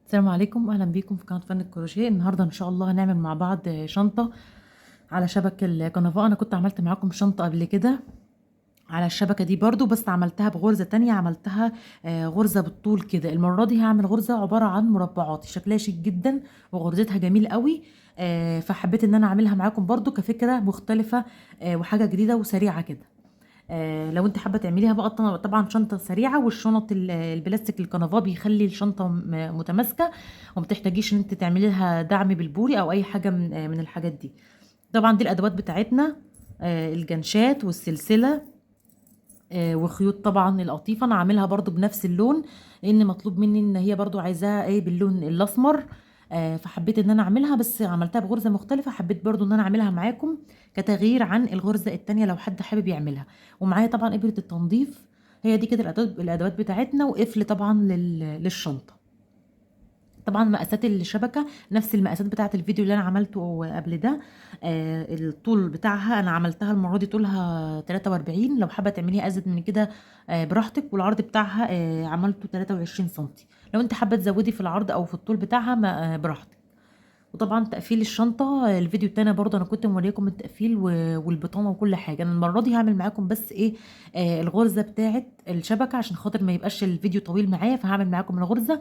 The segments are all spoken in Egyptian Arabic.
السلام عليكم، اهلا بيكم في قناة فن الكروشيه. النهارده ان شاء الله هنعمل مع بعض شنطه على شبك الكنفا. انا كنت عملت معاكم شنطه قبل كده على الشبكة دي برضو، بس عملتها بغرزه تانية، عملتها غرزه بالطول كده. المرة دي هعمل غرزه عبارة عن مربعات، شكلها شيك جدا وغرزتها جميل قوي. فحبيت ان انا اعملها معاكم برضو كفكرة مختلفة، وحاجه جديدة وسريعة كده. لو انت حابة تعمليها بقى طبعا شنطه سريعة، والشنط البلاستيك الكنفا بيخلي الشنطة متماسكة وما بتحتاجيش ان انت تعملي لها دعم بالبوري او اي حاجة من الحاجات دي. طبعا دي الادوات بتاعتنا، الجنشات والسلسله، وخيوط طبعا القطيفه. انا عاملها برضو بنفس اللون لان مطلوب مني ان هي برضو عايزاها ايه باللون الاسمر، فحبيت ان انا اعملها، بس عملتها بغرزه مختلفة. حبيت برضو ان انا اعملها معاكم كتغيير عن الغرزه التانية لو حد حابب يعملها. ومعايا طبعا ابره التنظيف، هي دي كده الادوات بتاعتنا، وقفل طبعا للشنطه. طبعا مقاسات الشبكة نفس المقاسات بتاعه الفيديو اللي انا عملته قبل ده. الطول بتاعها انا عملتها المرة دي طولها 43، لو حابة تعمليها ازيد من كده، براحتك. والعرض بتاعها عملته 23 سنتي، لو انت حابة تزودي في العرض او في الطول بتاعها براحتك. وطبعا تقفيل الشنطة الفيديو التاني برضه انا كنت موريكم التقفيل والبطانه وكل حاجة. انا المرة دي هعمل معاكم بس ايه، الغرزه بتاعه الشبكة عشان خاطر ما يبقاش الفيديو طويل معايا، فهعمل معاكم الغرزه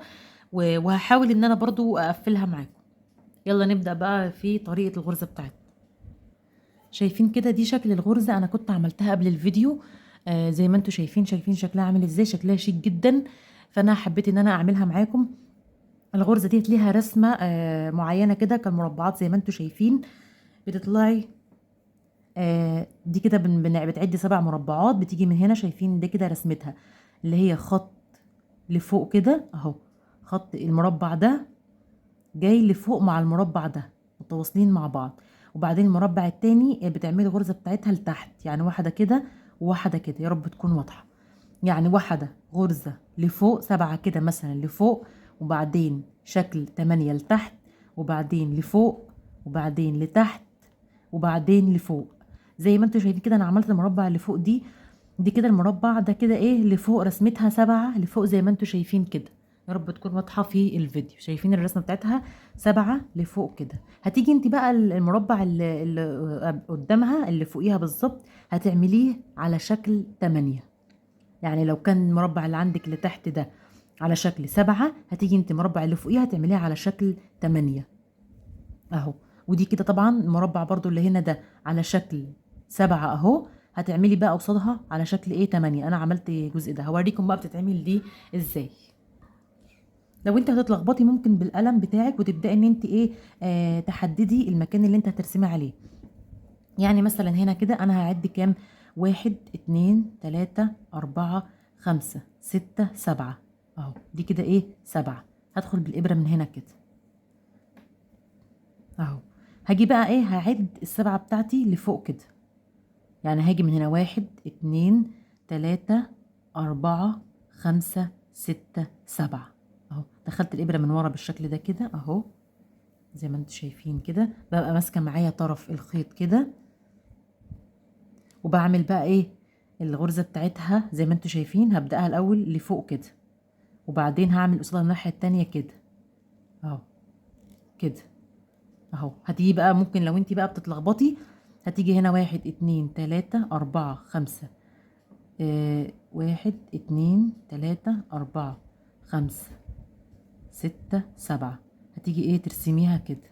وهحاول ان انا برضو اقفلها معاكم. يلا نبدأ بقى في طريقة الغرزة بتاعتنا. شايفين كده دي شكل الغرزة، انا كنت عملتها قبل الفيديو، زي ما انتوا شايفين شكلها عامل ازاي، شكلها شيك جدا. فانا حبيت ان انا اعملها معاكم. الغرزة دي ليها رسمة معينة كده كالمربعات زي ما انتوا شايفين. بتطلعي دي كده بتعدي 7 مربعات، بتيجي من هنا. شايفين ده كده رسمتها اللي هي خط لفوق كده اهو، خط المربع ده جاي لفوق مع المربع ده متواصلين مع بعض. وبعدين المربع التاني بتعملي الغرزة بتاعتها لتحت، يعني واحدة كده وواحدة كده، يا رب تكون واضحة. يعني واحدة غرزة لفوق 7 كده مثلا لفوق، وبعدين شكل 8 لتحت، وبعدين لفوق، وبعدين لتحت، وبعدين لفوق. زي ما انتوا شايفين كده انا عملت المربع اللي فوق دي كده المربع ده كده ايه لفوق، رسمتها 7 لفوق زي ما انتوا شايفين كده. يا رب تكون واضحة في الفيديو. شايفين الرسمة بتاعتها 7 لفوق كده. هتيجي انت بقى المربع اللي قدامها اللي فوقيها بالظبط هتعمليه على شكل 8. يعني لو كان المربع اللي عندك اللي تحت ده على شكل 7، هتيجي انت المربع اللي فوقيها هتعمليه على شكل 8 اهو. ودي كده طبعا المربع برضو اللي هنا ده على شكل 7 اهو، هتعملي بقى قصادها على شكل ايه 8. انا عملت الجزء ده، هوريكم بقى بتتعمل دي ازاي. لو انت هتتلخبطي ممكن بالقلم بتاعك وتبداي ان انت ايه، تحددي المكان اللي انت هترسمي عليه. يعني مثلا هنا كده انا هعد كام؟ 1 2 3 4 5 6 7 اهو، دي كده ايه 7. هدخل بالابره من هنا كده اهو، هاجي بقى ايه هعد ال7 بتاعتي لفوق كده. يعني هاجي من هنا 1 2 3 4 5 6 7 اهو. دخلت الابره من ورا بالشكل ده كده اهو زي ما انتوا شايفين كده. ببقى ماسكه معايا طرف الخيط كده، وبعمل بقى ايه الغرزه بتاعتها زي ما انتوا شايفين. هبداها الاول لفوق كده، وبعدين هعمل قصادها الناحية التانية كده اهو كده اهو. هتيجي بقى ممكن لو انتي بقى بتتلخبطي هتيجي هنا 1 2 3 4 5، 1 2 3 4 5 6 7. هتيجي ايه ترسميها كده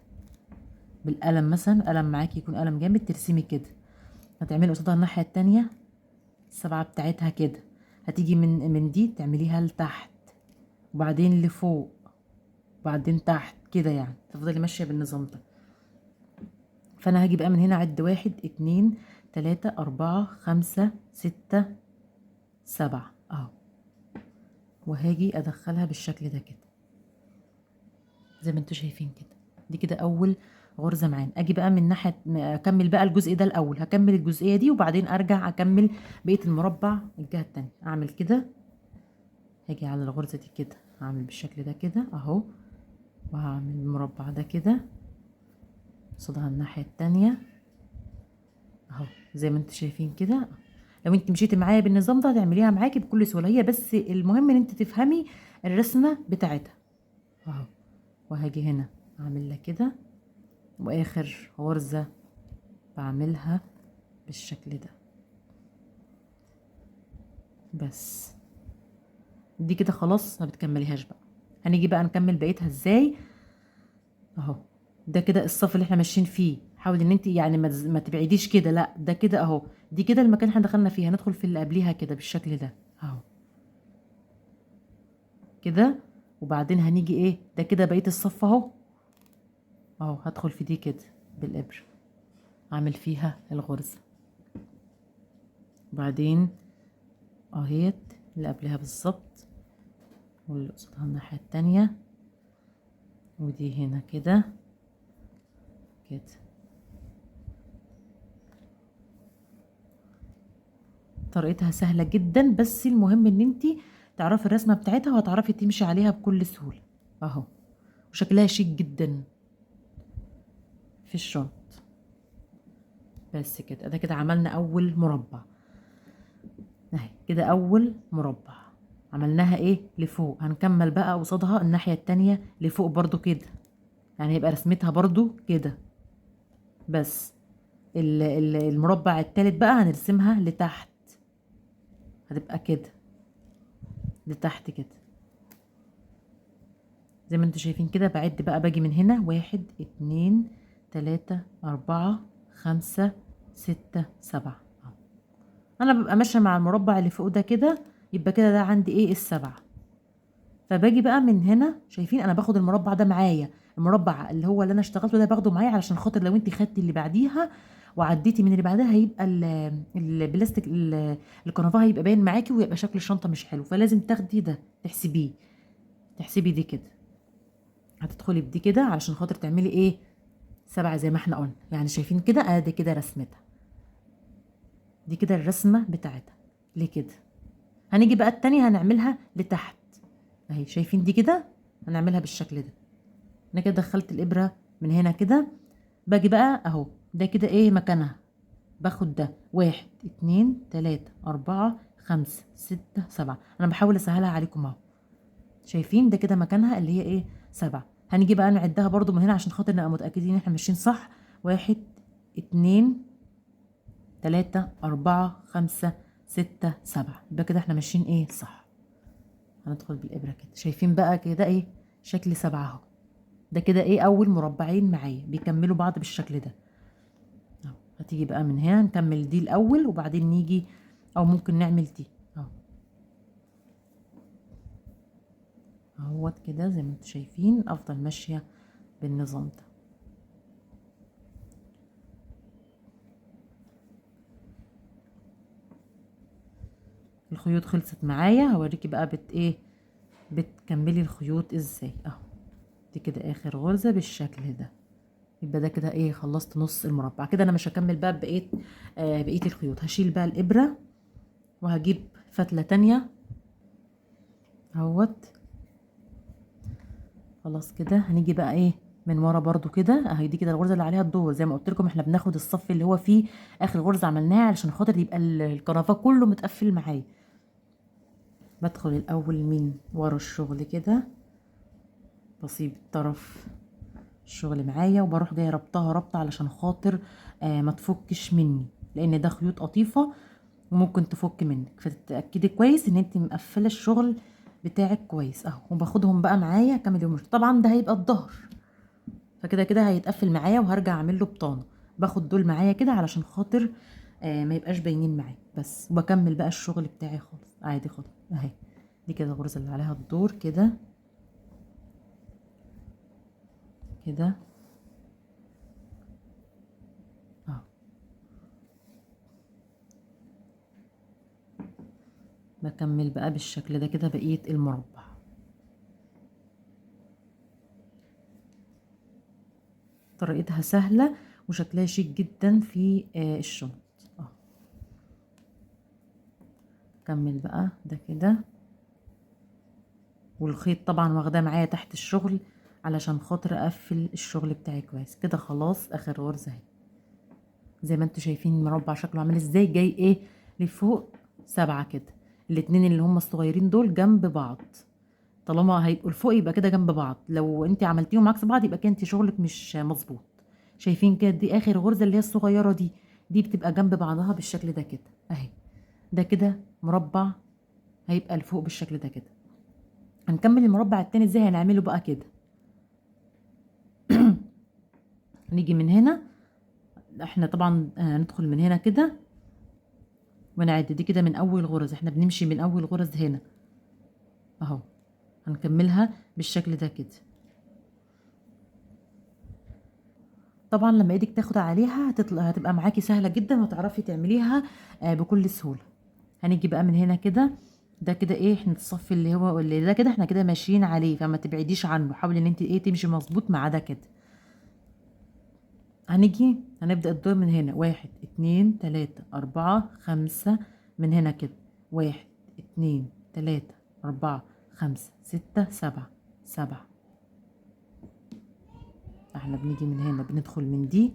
بالقلم مثلا، قلم معاكي يكون قلم جامد، ترسمي كده. هتعملي قصادها الناحية التانية 7 بتاعتها كده. هتيجي من دي تعمليها لتحت، وبعدين لفوق، وبعدين تحت كده، يعني تفضلي ماشية بالنظام ده. فأنا هاجي بقى من هنا أعد 1 2 3 4 5 6 7 أهو، وهاجي أدخلها بالشكل ده كده زي ما انتوا شايفين كده. دي كده أول غرزة معانا. أجي بقى من ناحية أكمل بقى الجزء ده الأول، هكمل الجزئية دي وبعدين أرجع أكمل بقية المربع الجهة التانية. أعمل كده، هاجي على الغرزة دي كده، هعمل بالشكل ده كده أهو، وهعمل المربع ده كده قصادها الناحية التانية اهو زي ما انتوا شايفين كده. لو انت مشيتي معايا بالنظام ده هتعمليها معاكي بكل سهولة، هي بس المهم ان انت تفهمي الرسمة بتاعتها اهو. وهاجي هنا اعملها كده، واخر غرزة بعملها بالشكل ده. بس دي كده خلاص ما بتكمليهاش بقى. هنيجي بقى نكمل بقيتها ازاي اهو. ده كده الصف اللي احنا ماشيين فيه، حاولي ان انت يعني ما تبعديش كده، لا ده كده اهو، دي كده المكان احنا دخلنا فيه، هندخل في اللي قبليها كده بالشكل ده اهو كده. وبعدين هنيجي ايه، ده كده بقية الصف اهو اهو، هدخل في دي كده بالابره اعمل فيها الغرزه، وبعدين اهيت اللي قبلها بالظبط واللي قصادها الناحية التانية، ودي هنا كده كده. طريقتها سهلة جدا، بس المهم ان انتي تعرفي الرسمة بتاعتها وهتعرفي تمشي عليها بكل سهولة اهو، وشكلها شيك جدا في الشنط. بس كده، ده كده عملنا اول مربع اهي كده، اول مربع عملناها ايه لفوق. هنكمل بقى قصادها الناحية التانية لفوق برضو كده، يعني هيبقى رسمتها برضو كده. بس المربع التالت بقى هنرسمها لتحت، هتبقى كده لتحت كده زي ما انتوا شايفين كده. بعد بقى باجي من هنا 1 2 3 4 5 6 7. انا ببقى ماشية مع المربع اللي فوق ده كده، يبقى كده ده عندي ايه ال7. فباجي بقى من هنا، شايفين انا باخد المربع ده معايا، المربع اللي هو اللي انا اشتغلته ده باخده معايا علشان خاطر لو انت خدتي اللي بعديها وعديتي من اللي بعدها هيبقى البلاستيك الكنفاه هيبقى باين معاكي ويبقى شكل الشنطة مش حلو. فلازم تاخدي ده تحسبيه، تحسبي دي كده، هتدخلي بدي كده علشان خاطر تعملي ايه 7 زي ما احنا قلنا. يعني شايفين كده ادي كده رسمتها، دي كده الرسمة بتاعتها ليه كده. هنيجي بقى التانية هنعملها لتحت اهي، شايفين دي كده هنعملها بالشكل ده. انا كده دخلت الابره من هنا كده، باجي بقى اهو ده كده ايه مكانها، باخد ده 1 2 3 4 5 6 7. انا بحاول اسهلها عليكم اهو، شايفين ده كده مكانها اللي هي ايه 7. هنيجي بقى نعدها برضو من هنا عشان خاطر نبقى متاكدين ان احنا ماشيين صح. 1 2 3 4 5 6 7، يبقى كده احنا ماشيين ايه صح. هندخل بالابره كده، شايفين بقى كده ايه شكل 7 اهو. ده كده ايه اول مربعين معايا بيكملوا بعض بالشكل ده اهو. هتيجي بقى من هنا نكمل دي الاول وبعدين نيجي، او ممكن نعمل دي اهو اهوت كده زي ما انتم شايفين. افضل ماشية بالنظام ده. الخيوط خلصت معايا، هوريكي بقى بت ايه بتكملي الخيوط ازاي اهو. دي كده اخر غرزه بالشكل ده، يبقى ده كده ايه خلصت نص المربع كده. انا مش هكمل بقى بقية الخيوط، هشيل بقى الابره وهجيب فتله تانية اهوت. خلاص كده هنيجي بقى ايه من ورا برضو كده اهي. دي كده الغرزه اللي عليها الدور، زي ما قلت لكم احنا بناخد الصف اللي هو فيه اخر غرزه عملناها علشان خاطر يبقى الكرافه كله متقفل معايا. بدخل الاول من ورا الشغل كده، بصيب طرف الشغل معايا وبروح جاية ربطها ربطه علشان خاطر ما تفكش مني، لان ده خيوط قطيفة وممكن تفك منك، فتتاكدي كويس ان انت مقفلة الشغل بتاعك كويس اهو. وباخدهم بقى معايا كامل يوم. طبعا ده هيبقى الظهر، فكده كده هيتقفل معايا وهرجع اعمل له بطانه. باخد دول معايا كده علشان خاطر ما يبقاش باينين معايا بس، وبكمل بقى الشغل بتاعي خالص عادي خالص اهي. دي كده الغرزه اللي عليها الدور كده كده اهو. بكمل بقى بالشكل ده كده بقية المربع. طريقتها سهلة وشكلها شيك جدا في الشنط اهو. كمل بقى ده كده، والخيط طبعا واخداه معايا تحت الشغل علشان خاطر اقفل الشغل بتاعي كويس كده. خلاص اخر غرزه اهي زي ما انتوا شايفين المربع شكله عامل ازاي، جاي ايه لفوق 7 كده، الاتنين اللي هم الصغيرين دول جنب بعض. طالما هيبقوا لفوق يبقى كده جنب بعض، لو انت عملتيهم عكس بعض يبقى كده انت شغلك مش مظبوط. شايفين كده دي اخر غرزه اللي هي الصغيرة دي، دي بتبقى جنب بعضها بالشكل ده كده اهي. ده كده مربع هيبقى لفوق بالشكل ده كده. هنكمل المربع التاني ازاي؟ هنعمله بقى كده. نيجي من هنا، احنا طبعا هندخل من هنا كده ونعد دي كده من اول غرز، احنا بنمشي من اول غرز هنا اهو، هنكملها بالشكل ده كده. طبعا لما ايدك تاخد عليها هتبقى معاكي سهلة جدا وهتعرفي تعمليها بكل سهولة. هنيجي بقى من هنا كده، ده كده ايه، احنا الصف اللي هو اللي ده كده احنا كده ماشيين عليه، فما تبعديش عنه، حاولي ان انت ايه تمشي مظبوط مع ده كده. هنيجي هنبدأ الدور من هنا، 1 2 3 4 5، من هنا كده 1 2 3 4 5 6 7 7. احنا بنيجي من هنا بندخل من دي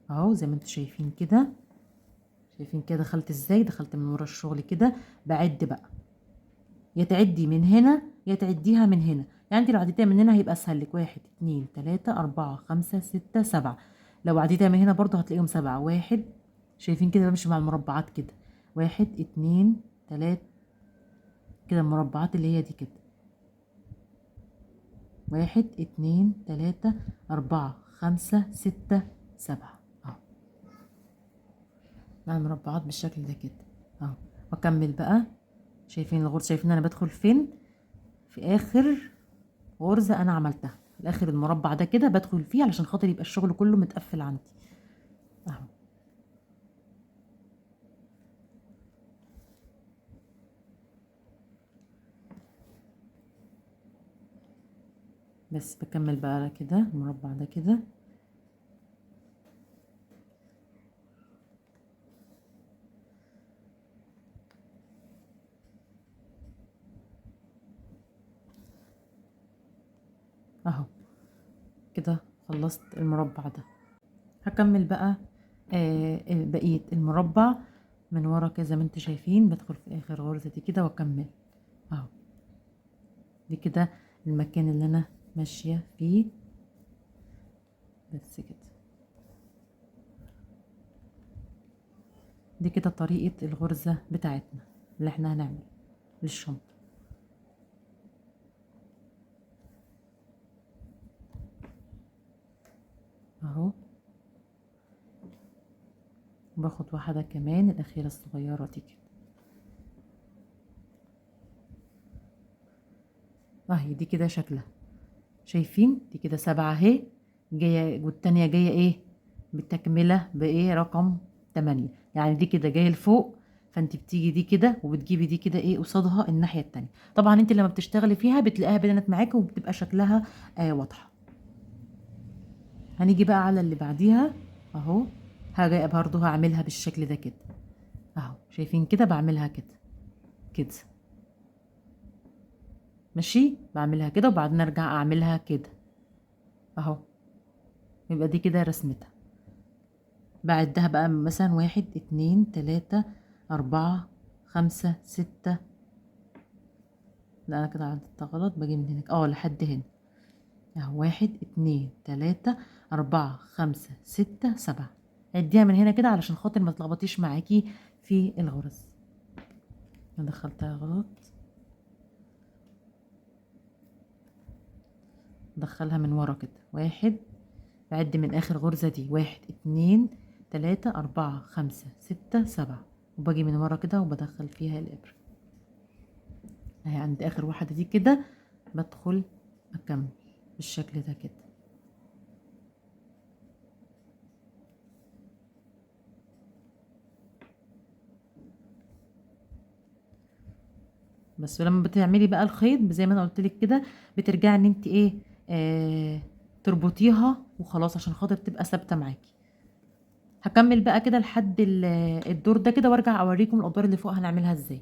اهو زي ما انتوا شايفين كده. شايفين كده دخلت ازاي؟ دخلت من ورا الشغل كده. بعد بقى، يا تعدي من هنا يا تعديها من هنا، يعني انت لو عديتيها من هنا هيبقى اسهل لك. 1 2 3 4 5 6 7. لو عديتها من هنا برضو هتلاقيهم 7. 1، شايفين كده بمشي مع المربعات كده، 1 2 3 كده، المربعات اللي هي دي كده، 1 2 3 4 5 6 7 اهو، مع المربعات بالشكل ده كده اهو. واكمل بقى. شايفين الغرزة؟ شايفين انا بدخل فين؟ في اخر غرزة انا عملتها، الاخر المربع ده كده بدخل فيه علشان خاطر يبقى الشغل كله متقفل عندي اهو. بس بكمل بقى كده المربع ده كده. اهو كده خلصت المربع ده. هكمل بقى بقية المربع من ورا كده زي ما انتوا شايفين، بدخل في اخر غرزة دي كده واكمل اهو. دي كده المكان اللي انا ماشية فيه بس كده. دي كده طريقة الغرزة بتاعتنا اللي احنا هنعمل للشنطة. اهو باخد واحدة كمان الأخيرة الصغيرة دي كده اهي. دي كده شكلها، شايفين؟ دي كده 7 اهي جاية، والتانية جاية ايه بالتكملة بايه رقم 8، يعني دي كده جاية لفوق، فانت بتيجي دي كده وبتجيبي دي كده ايه قصادها الناحية التانية. طبعا انت لما بتشتغلي فيها بتلاقيها بنت معاكي وبتبقى شكلها واضحة. هنيجي بقى على اللي بعديها اهو، هاجي برضو هعملها بالشكل ده كده اهو، شايفين كده بعملها كده كده ماشي، بعملها كده وبعدين ارجع اعملها كده اهو، يبقى دي كده رسمتها. بعدها بقى مثلا 1 2 3 4 5 6، لا انا كده عدتها غلط، باجي من هنا لحد هنا اهو، 1 2 3 4 5 6 7. عديها من هنا كده علشان خاطر ما تلخبطيش معاكي في الغرز. انا دخلتها غلط، دخلها من ورا كده. 1، بعد من اخر غرزة دي، 1 2 3 4 5 6 7، وباجي من ورا كده وبدخل فيها الابرة اهي عند اخر واحدة دي كده، بدخل اكمل بالشكل ده كده. بس ولما بتعملي بقى الخيط زي ما انا قلت لك كده، بترجعي ان انت ايه تربطيها وخلاص عشان خاطر تبقى ثابتة معاكي. هكمل بقى كده لحد الدور ده كده وارجع اوريكم الادوار اللي فوق هنعملها ازاي.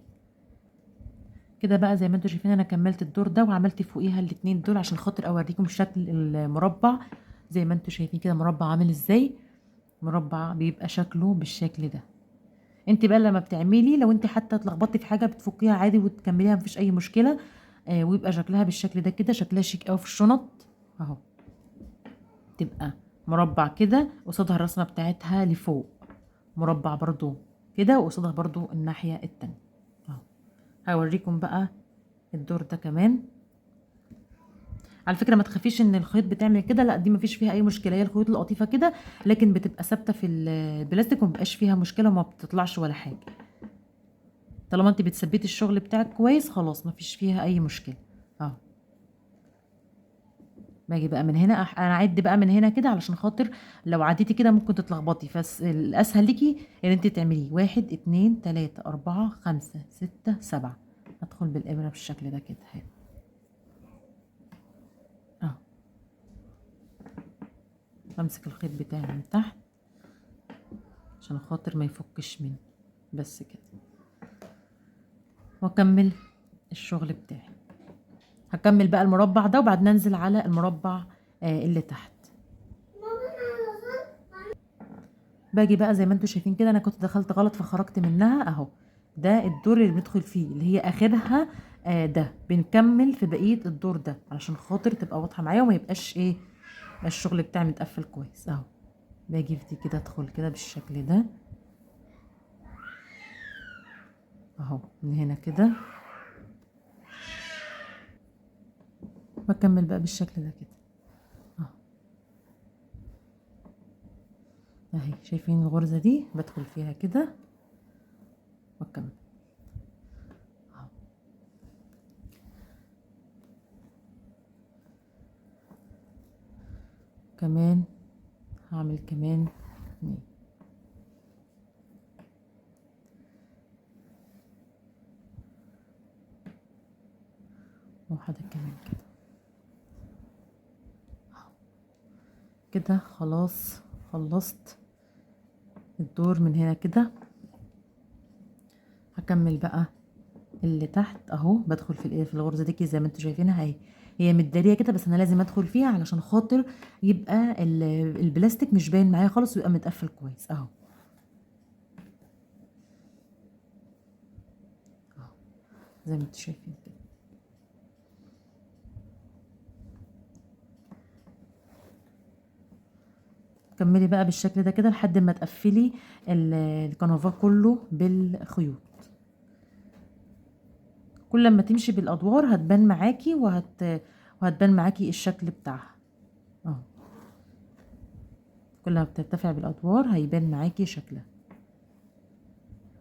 كده بقى زي ما انتم شايفين انا كملت الدور ده وعملت فوقيها الاتنين دول عشان خاطر اوريكم شكل المربع. زي ما انتم شايفين كده مربع عامل ازاي، مربع بيبقى شكله بالشكل ده. انت بقى لما بتعملي، لو انت حتى اتلخبطتي في حاجة بتفكيها عادي وتكمليها مفيش اي مشكلة. ويبقى شكلها بالشكل ده كده، شكلها شيك قوي في الشنط اهو. تبقى مربع كده قصادها الرسمة بتاعتها لفوق، مربع برضو كده وقصادها برضو الناحية التانية اهو. هوريكم بقى الدور ده كمان. على فكرة ما تخافيش ان الخيوط بتعمل كده، لا دي ما فيش فيها اي مشكلة، هي الخيوط القطيفه كده لكن بتبقى ثابتة في البلاستيك وما بيبقاش فيها مشكلة وما بتطلعش ولا حاجة. طالما انت بتثبتي الشغل بتاعك كويس خلاص ما فيش فيها اي مشكلة اهو. باجي بقى من هنا، انا اعد بقى من هنا كده علشان خاطر لو عديتي كده ممكن تتلخبطي، فالاسهل ليكي ان انت تعمليه 1 2 3 4 5 6 7. ادخل بالابره بالشكل ده كده اهي اهو، بمسك الخيط بتاعي من تحت عشان خاطر ما يفكش مني بس كده، واكمل الشغل بتاعي. هكمل بقى المربع ده وبعدين انزل على المربع اللي تحت. باجي بقى زي ما انتم شايفين كده، انا كنت دخلت غلط فخرجت منها اهو. ده الدور اللي بندخل فيه اللي هي اخرها ده، بنكمل في بقية الدور ده علشان خاطر تبقى واضحة معايا وما يبقاش ايه الشغل بتاعي متقفل كويس اهو. باجي في دي كده ادخل كده بالشكل ده اهو من هنا كده، بكمل بقى بالشكل ده كده اهو. اهي شايفين الغرزة دي بدخل فيها كده واكمل اهو. كمان هعمل كمان 2. واحدة كمان كده كده. خلاص خلصت الدور من هنا كده. هكمل بقى اللي تحت اهو. بدخل في الايه في الغرزه دي زي ما انتم شايفينها اهي، هي متداريه كده بس انا لازم ادخل فيها علشان خاطر يبقى البلاستيك مش باين معايا خالص ويبقى متقفل كويس اهو. اهو زي ما انتم شايفين كده. كملي بقى بالشكل ده كده لحد ما تقفلي الكنفاه كله بالخيوط. كل ما تمشي بالادوار هتبان معاكي وهتبان معاكي الشكل بتاعها اهو. كل ما بترتفع بالادوار هيبان معاكي شكلها،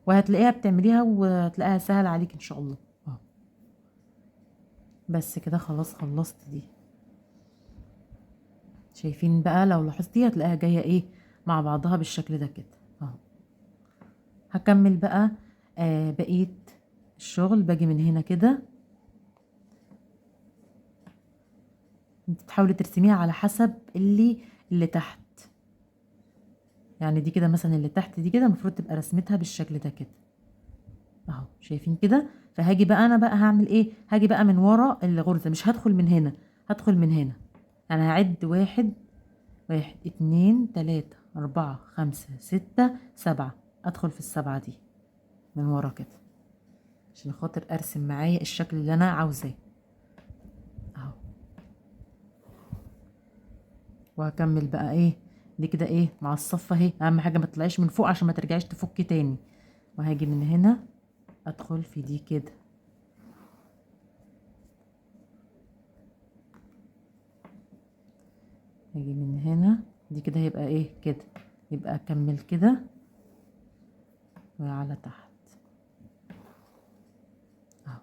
وهتلاقيها بتعمليها وهتلاقيها سهل عليك ان شاء الله اهو. بس كده خلاص خلصت دي. شايفين بقى لو لاحظتي هتلاقيها جاية ايه مع بعضها بالشكل ده كده اهو. هكمل بقى بقية الشغل. باجي من هنا كده، انت تحاولي ترسميها على حسب اللي تحت، يعني دي كده مثلا اللي تحت دي كده المفروض تبقى رسمتها بالشكل ده كده اهو. شايفين كده؟ فهاجي بقى انا بقى هعمل ايه، هاجي بقى من ورا الغرزه، مش هدخل من هنا، هدخل من هنا. انا هعد 1 1 2 3 4 5 6 7، ادخل في السبعة دي من ورا كده عشان خاطر ارسم معايا الشكل اللي انا عاوزاه اهو. وهكمل بقى ايه دي كده ايه مع الصفة اهي. اهم حاجة ما تطلعيش من فوق عشان ما ترجعيش تفكي تاني. وهاجي من هنا ادخل في دي كده، هاجي من هنا دي كده هيبقى ايه كده، يبقى اكمل كده وعلى تحت اهو.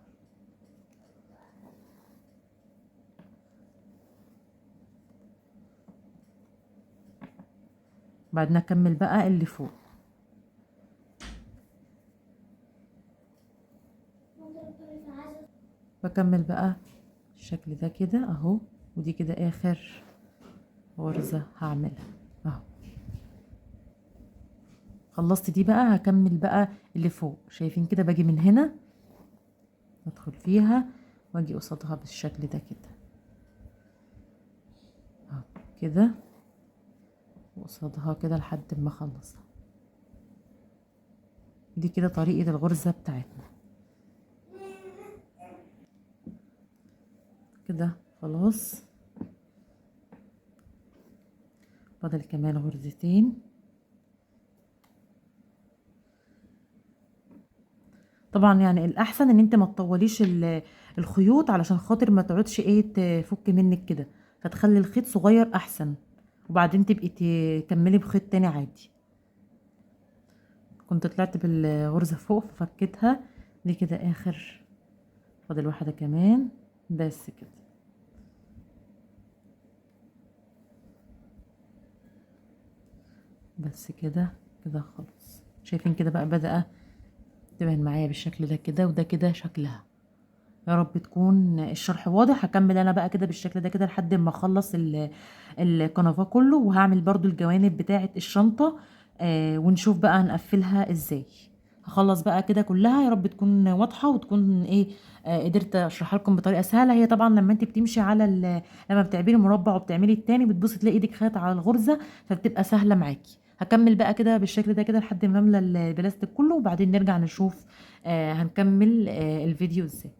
بعدين اكمل بقى اللي فوق. بكمل بقى الشكل ده كده اهو، ودي كده اخر غرزة هعملها اهو. خلصت دي بقى هكمل بقى اللي فوق. شايفين كده؟ باجي من هنا ادخل فيها واجي قصادها بالشكل ده كده اهو كده، وقصادها كده لحد ما اخلصها. دي كده طريقة الغرزة بتاعتنا. كده خلاص، فاضل كمان غرزتين. طبعا يعني الاحسن ان انت ما تطوليش الخيوط علشان خاطر ما تقعدش ايه تفك منك كده، فتخلي الخيط صغير احسن، وبعدين تبقي تكملي بخيط تاني عادي. كنت طلعت بالغرزة فوق ففكتها دي كده اخر، فاضل واحدة كمان بس كده. بس كده كده خلاص. شايفين كده بقى بدأ تبان معايا بالشكل ده كده، وده كده شكلها. يا رب تكون الشرح واضح. هكمل انا بقى كده بالشكل ده كده لحد ما اخلص الكنفاه كله، وهعمل برضو الجوانب بتاعة الشنطة، ونشوف بقى هنقفلها ازاي. هخلص بقى كده كلها، يا رب تكون واضحة وتكون ايه، قدرت اشرحها لكم بطريقة سهلة. هي طبعا لما انت بتمشي على لما بتعملي مربع وبتعملي التاني بتبصي تلاقي ايدك خيط على الغرزة، فبتبقى سهلة معاكي. هكمل بقى كده بالشكل ده كده لحد ما املى البلاستيك كله، وبعدين نرجع نشوف هنكمل الفيديو ازاي.